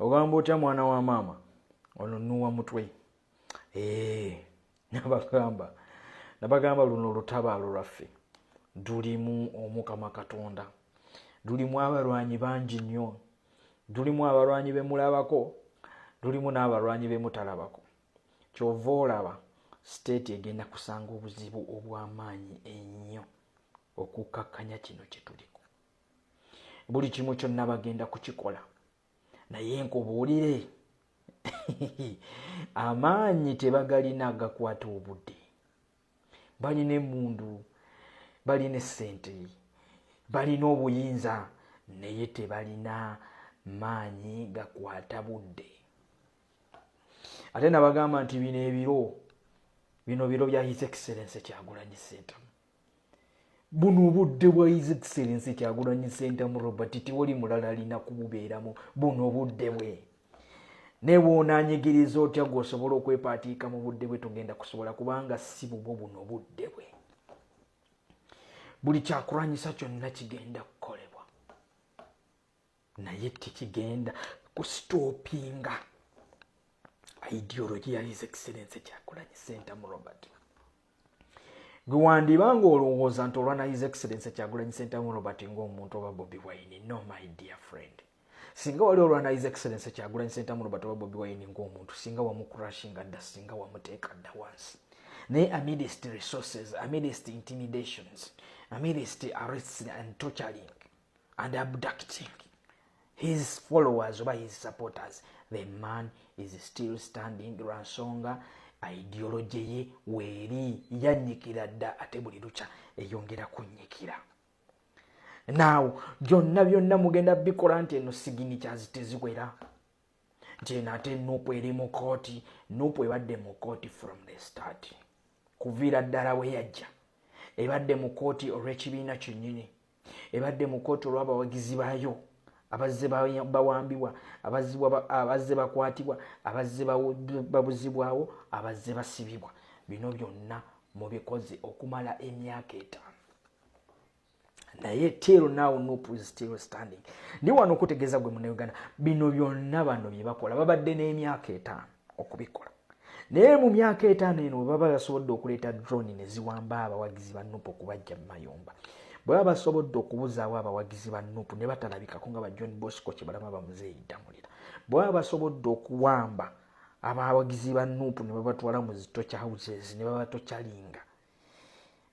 Ogamba otya mwana wa maama? Ono nuwa mutwe. Nabagamba luno olutabaalo lwaffe lulimu Omukama Katonda, lulimu abalwanyi bangi nnyo, lulimu abalwanyi bemulabako, lulimu n'abalwanyi bemutalabako. Kyova olaba state egenda kusanga obuzibu obw'amaanyi ennyo okukakkanya kino kye tuliko. Buli kimu kyonna bagenda kukikola, naye nkubuulire, amaanyi tebagalina gakwata obudde. Balina emundu, balina essente, balina obuyinza, naye tebalina maanyi gakwata budde. Ate nabagamba nti bino ebiro bino biro bya His Excellence Kyagulanyi Ssentamu. Buno obudde bwa His Excellence Kyagulanyi Ssentamu Robert, tewali mulala alina kububeeramu. Buno obudde bwe, ne bw'onaanyigiriza otya gweosobola okwepaatiika mu budde bwe, tugenda kusobola, kubanga si bubwo. Buno budde bwe. Buli kyakulwanyisa kyonna kigenda kukolebwa, naye tekigenda kustoppinga ideology ya His Excellence Kyagulanyi Ssentamu Robert. Gwe wandiba nga olowooza nti olwana His Excellence Kyagulanyi Ssentamu Robert ng'omuntu oba Bobi Wine, no, my dear friend. Singa wali olwana His Excellence Kyagulanyi Ssentamu Robert oba Bobi Wine ng'omuntu, singa wamucrushinga dda, singa wamuteeka dda wansi. Naye amidst resources, amidst intimidations, amidst arrests and torturing and abducting his followers oba his supporters, the man is still standing, lwansonga ideology ye weeri yannyikira dda, ate buli lukya eyongera kunnyikira. Naawo byonna byonna mugenda bikola nti eno signatures teziwera, nti eno ate NUP eri mu kooti. NUP ebadde mu kooti from the start, kuviira ddala bwe yajja ebadde mu kooti olw'ekibiina kyennyini, ebadde mu kooti olw'abawagizi baayo abazze bawambibwa, abazze bakwatibwa, abazze babuzibwawo, abazze basibibwa. Bino byonna mubikoze okumala emyaka 5, naye till now NUP is still standing. Ndi wano okutegeeza gwe Munnauganda, bino byonna bano bye bakola babadde n'emyaka 5 okubikola, naye mu myaka 5 eno bwe baba basobodde okuleeta drone ne ziwamba abawagizi ba NUP okubajja mu mayumba, bwe baba basobodde okubuzaawo abawagizi ba NUP ne batalabikako nga ba John Bosco Kibalama, bamuzeeyi Ddamulira, bwe baba basobodde okuwamba abawagizi ba NUP ne babatwala mu zi torture houses ne babatorturinga,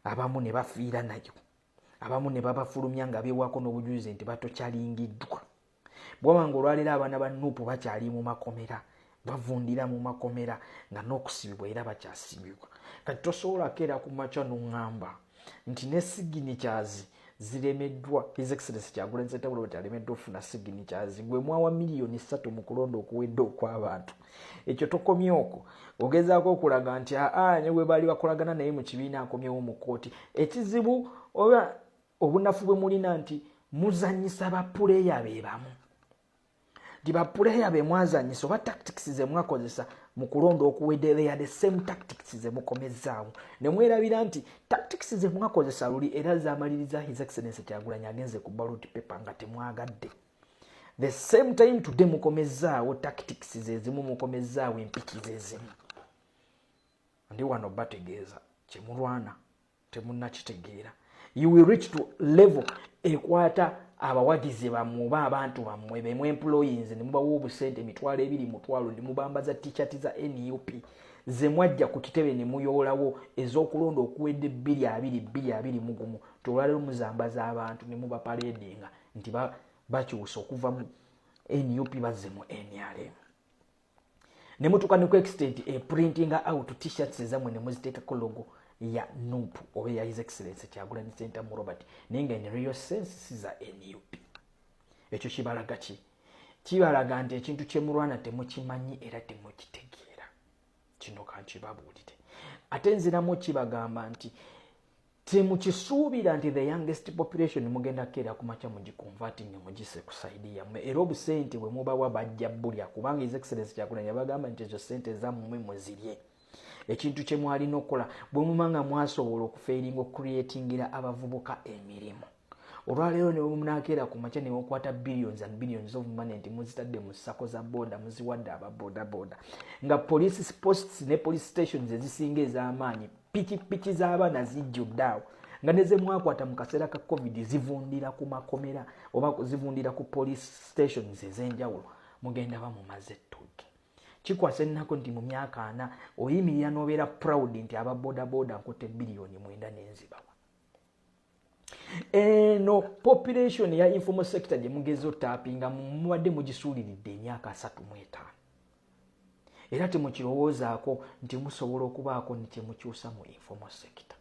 abamu ne bafiira nayo, abamu ne babafulumya nga beewaako n'obujulizi nti batorturingiddwa, bwaba nga olwaleero abaana ba NUP bakyali mu makomera, bavundira mu makomera, nga n'okusibibwa era bakyasibibwa, kati tosobola keera ku makya noŋŋamba nti ne signatures ziremeddwa, His Excellence Kyagulanyi Ssentamu Robert alemeddwa okufuna signatures. Gwe mwawa miliyoni 3 mu kulonda okuwedde okw'abantu. Ekyo tokomye okwo, ogezaako okulaga nti aa, ne bwe baali bakolagana naye mu kibiina akomyewo mu kooti. Ekizibu oba obunafu bwe mulina nti muzanyisa ba player be bamu, nti ba player be mwazanyisa oba tactics ze mwakozesa mu kulonda okuwedde, they are the same tactics ze mukomezaawo, ne mwerabira nti tactics ze mwakozesa luli era zamaliriza His Excellence Kyagulanyi agenze ku ballot paper nga temwagadde. The same time today mukomezaawo tactics zezimu, mukomezaawo empiki zezimu. Ndi wano bategeeza kyemulwana temunnakitegeera. You will reach to level ekwata abawagizi bammwe oba abantu bammwe bemwe employinze ne mubawa obusente 20,000, 100,000, ne mubambaza T-shirt za NUP ze mwajja ku kitebe ne muyoolawo ez'okulonda okuwedde 2020, 2021. Tolwaleero muzambaza abantu ne mubaparadinga nti bakyusa okuva mu NUP bazze mu NRM, ne mutuuka ne ku extent eprintinga out T-shirts ezammwe ne muziteekako logo ya NUP oba eya His Excellence Kyagulanyi Ssentamu Robert, naye nga in real sense si za NUP. Ekyo kibalaga ki? Kibalaga nti ekintu kyemulwana temukimanyi era temukitegeera. Kino kankibabuulire, ate nziramu kibagamba nti temukisuubira nti the youngest population mugenda kukeera ku makya mugiconverting mugise ku side yammwe. Era obusente bwe mubawa bajja bulya, kubanga His Excellence Kyagulanyi yabagamba nti ezo sente zammwe muzirye. Ekintu kye mwalina okukola, bwe muba nga mwasobola okufailinga okucreatingira abavubuka emirimu, Olwaleero ne munakeera ku makya ne mukwata billions and billions of money nti muzitadde mu SACCO za boda, muziwadde aba boda boda, nga police posts ne police stations ezisinga ez'amaanyi pikipiki z'abaana zijjudde awo, nga ne zemwakwata mu kaseera ka COVID zivundira ku makomera oba zivundira ku police stations ez'enjawulo, mugenda bamumaze ettooke. Kikwasa ennaku nti mu myaka 40 oyimirira n'obeera proud nti aba boda boda nkutte biliyoni 9 n'enzibawa. Eno population ya informal sector gye mugezi otappinga, mubadde mugisuuliridde emyaka 35, era temukirowoozaako nti musobola okubaako nekyemukyusa mu informal sector.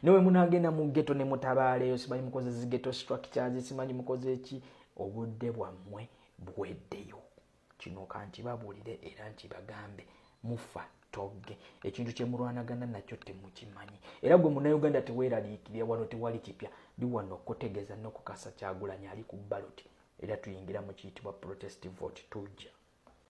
Newe munagenda mu ghetto ne mutabaaleyo, simanyi mukoze zi ghetto structures, simanyi mukoze eki, obudde bwammwe buweddeyo. Kino kankibabuulire era nkibagambe, mufa togge. Ekintu kyemulwanagana nakyo temukimanyi. Era gwe Munauganda teweeraliikirira, wano tewali kipya. Ndi wano okutegeeza n'okukasa Kyagulanyi ali ku ballot, era tuyingira mu kiyitibwa protest vote. Tujja.